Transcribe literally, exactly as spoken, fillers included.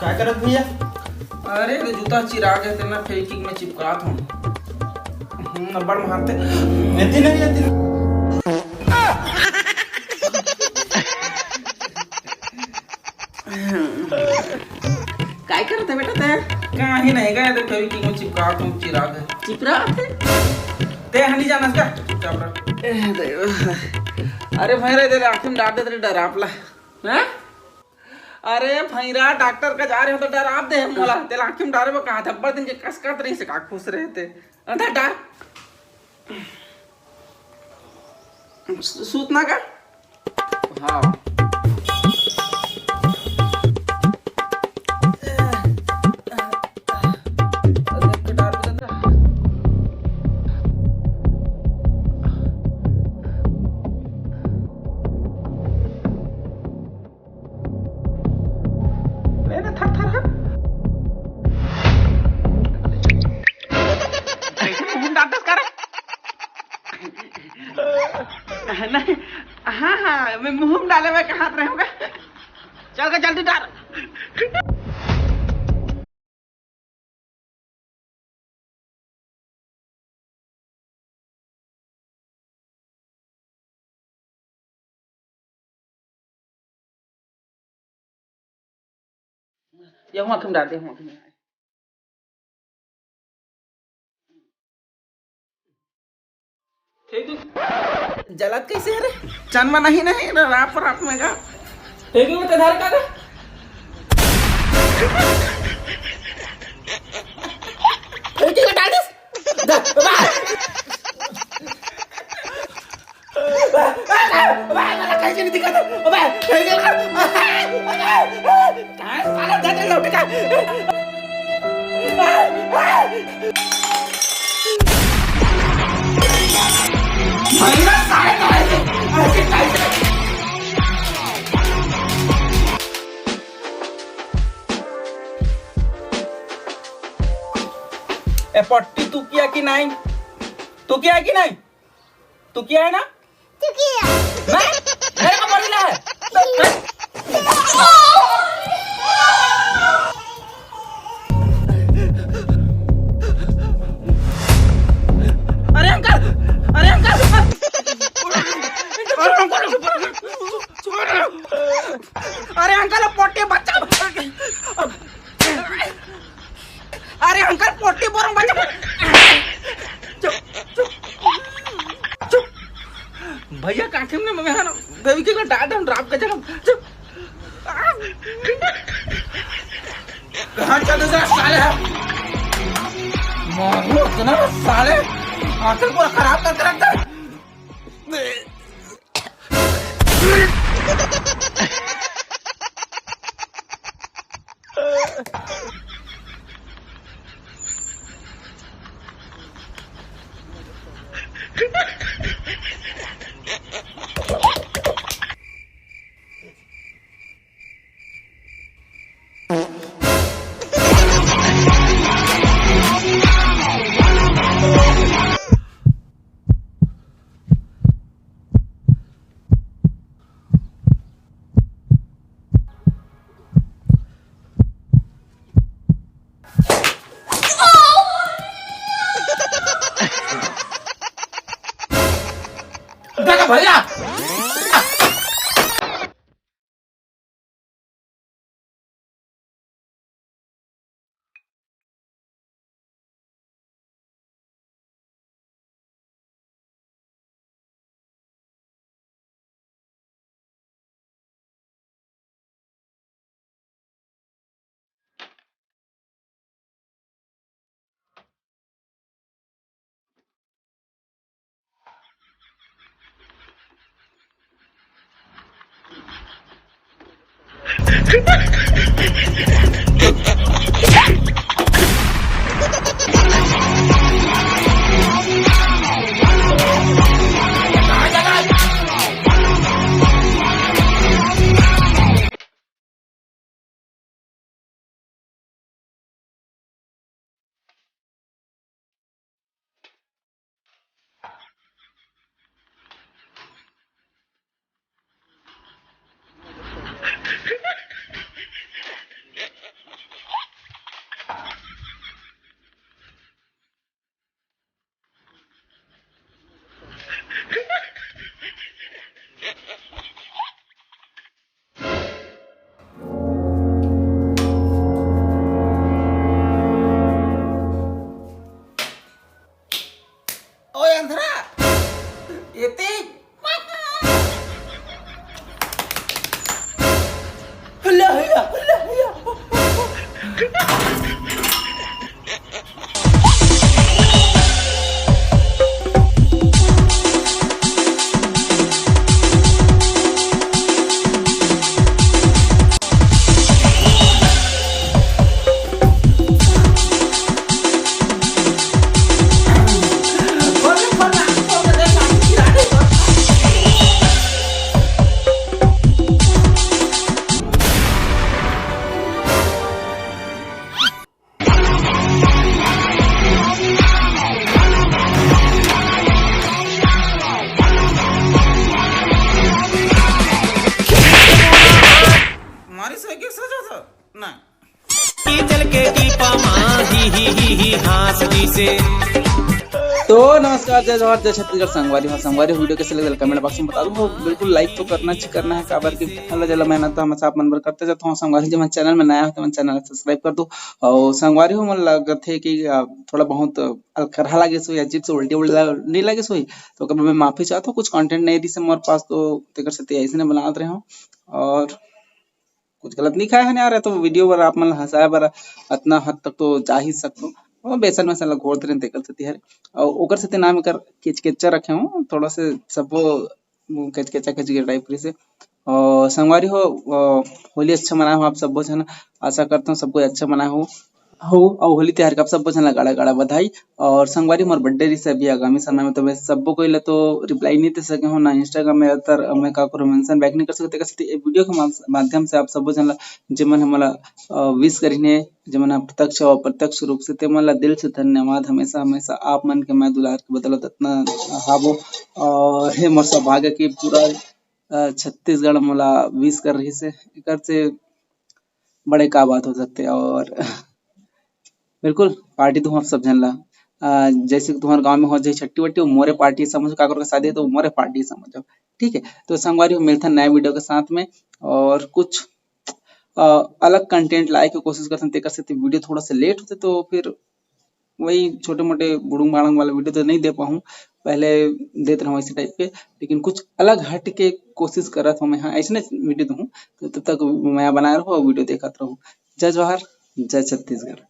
काय करत भैया? अरे, ये जूता चिरा गे, तेन ल फेविक्विक में चिपकात हूँ। हम्म, अब्बड़ मारथे। एती नहीं, एती नहीं। काय करत हे बेटा तैं? काही नहीं, काय, ये फेविक्विक में चिपकात हूँ, चिरा गे। चिपरा थे? तैं ह नहीं जानस का? चुपचाप रह। ए, देवा। अरे भाई रे, तेरे आँखी में डाल दे, तेरे डरावला। हैं? अरे भैरा, डॉक्टर करा जात हँव त डरात हे मोला। तेला आँखी में डारे बर कहा थे, अब्बड़ दिन के कस करत रहिस हे का, खुश रहे थे। अंदर डार। सू-, सूत ना का? हाँ। ले ना, थर, थर, हट। कैसे मुंह में डालता इसका रे? नहीं, हाँ, हाँ, मैं मुंह में डाले हुए कहाँ रहूँगा? चल के जल्दी डाल। ये हुआ क्यों डाल दे, हुआ क्यों डाल दे? जलत कैसे हरे? चन में नहीं, नहीं, राप, राप में का। फेंकी मत, धर का, का? फेंकी हटा दे। दा, बा। बा, बा, बा, बा, कैसे नहीं दिखा था? अबे, फेंकी हटा। कहाँ साला धर लौट का? ए पट्टी तू किया कि नहीं? तू किया कि नहीं? तू किया है ना? तू किया। मैं? मेरे को बोल रहा है। अरे अंकल, अरे अंकल, अरे अंकल, अरे अंकल, पोटी बच्चा। अरे अंकल, पोटी बोरंग बच्चा। चुप, चुप, चुप। भैया काठिम ने मैं ना देवी के डाल दम ड्राप के जगह। चुप। कहाँ चल रहा साले है? मारू इतना साले, आंखें पूरा खराब करके रख दे। देखो भैया, एते। हल्ला, हल्ला, हल्ला, हल्ला। मारिस हे के सजा था? नहीं। कीचल के टीपा मा ही ही ही ही हाँस दिसे। तो नमस्कार, जय जोहार, जय छत्तीसगढ़ संगवारी हो। संगवारी हो, video कैसे लगल comment box में बता दो। बिल्कुल like तो करना च करना है, काबर कि हल्ला जल्ला मेहनत तो हमेशा आप मन बर करते जाता हूँ। संगवारी हो, जो मन channel में नया हो तो मन channel subscribe कर दो। और संगवारी हो, मन लगत हे कि, आ, थोड़ा बहुत अलकरहा लागे सो या अजीब से उल्टी उल्टा नहीं लागे सो ही, तो कभी मैं माफी चाहता हूँ। कुछ content नहीं रही से मोर पास, तो तेकर से ऐसे नहीं बनात रहे हूँ। और कुछ गलत नहीं खाए हन यार, ये तो video बर आप मन ल हंसाए बर अतना हद तक तो जा ही सकतो। और बेसन वेसन ल घोर देन तेकर सेती हरे। और ओकर सेती नाम एकर केचकेचा रखे हूँ, थोड़ा से सबो केचकेचा केचकेचा type करी से। और संगवारी हो, अ, होली अच्छा मनाए हो आप सबो झन, आशा करता हूँ सब कोई अच्छा मनाए हो। हो, अउ होली तिहार के आप सब्बो झन ला गाड़ा-गाड़ा बधाई। और संगवारी, मोर birthday रिहिस अभी आगामी समय में, तो मैं सब्बो कोई ला तो reply नहीं दे सके हूँ, ना Instagram में ज्यादातर मैं का करूँ, mention back नहीं कर सकते। तेकर सेती ए video के मा-, माध्यम से आप सब्बो झन ला, जेमन ह मोला, अ, wish करिन हे, जेमन ह प्रत्यक्ष और अप्रत्यक्ष रूप से, ते मन ला दिल से धन्यवाद। हमेशा, हमेशा आप मन के मया दुलार के बदौलत अतना हाबो। और हे मोर सौभाग्य कि पूरा, अ, छत्तीसगढ़ मोला wish कर रहिस हे, एकर से बड़े का बात हो सकथे। और बिल्कुल party दूहूँ आप सब झन ला। अ, जैसे कि तुम्हारे गाँव में हो जाए छट्टी वट्टी, वो मोरे party समझो, काकर के शादी है तो मोरे party समझो, ठीक है। तो संगवारी हो, मिलथन नया video के साथ में। और कुछ, अ, अलग content लाए के कोशिश करथन, तेकर सेती video थोड़ा सा late होथे, तो फिर वही छोटे मोटे बुड़ुंग बाड़ंग वाला video तो नहीं दे पाहूँ, पहले देत रहूँ ऐसे type के, लेकिन कुछ अलग हट के कोशिश करत हूँ मैं, हाँ, ऐसने video दूँ। तो तब तक मया बनाए रहो और video देखत रहो। जय जोहार, जय छत्तीसगढ़।